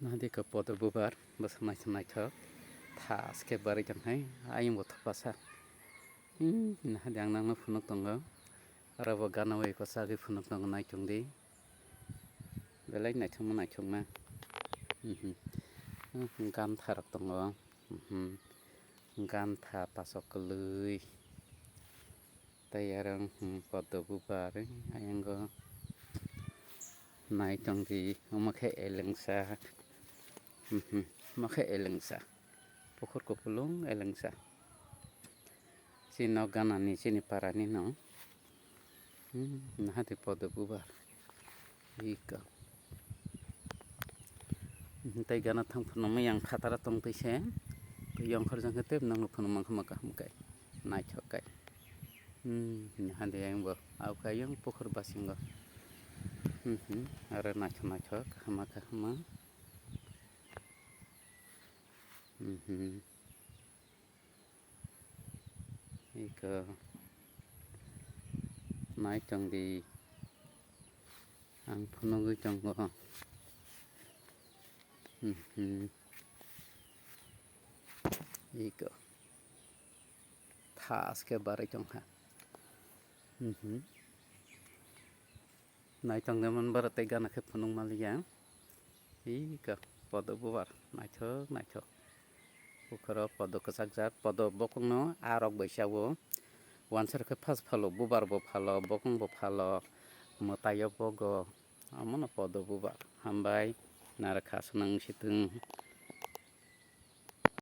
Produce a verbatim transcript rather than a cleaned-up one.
Nahadi ko podo bubar bwswk naithok naithok. Thaske barwi tong hai, ayung bo thopasa. Hmm, nahadi ang nangno phunuk tongo. Aro bo gana bai ko chagwi phunuk tongo, naichung di. Belai naithokma naithokma. Mhm. Hmm, gantha rok tongo. Mhm. Gantha pasok kwlwi. Tei aro, hmm, podo bubar, eh, ayango nai tong di, omo khe elengsa, hmm, hmm, omo khe elengsa, pukhur kupulung elengsa. Chini nok ganani, chini parani no, hmm, nahadi podo bubar. Ika. Tei gana thang phano yang phatara tong twi se. Tei yongkhor jang khe tei nang phano mangkha mangkha hamkai. Naithok kai. Hmm, hande yang bo. Au kai yang pukhur basingo. Hmm, hmm. Aro naithok naithok, kahama kahama. Hmm, hmm. Iko nai tong di, ang phunugwi tongo. Mhm. Iko thaske barwi tongkha. Mhm. Naithok de man bara tei gana khe phunuk maliya. Ika podo bubar naithok naithok. Bukharo podo kwchak jak, podo bokongno a rok bai chawo. Wansar khe phas phalo, bubar bo phalo, bokong bo phalo, mwtaio bogo. Omono podo bubar. Hambai, nara kha swnang sitwng.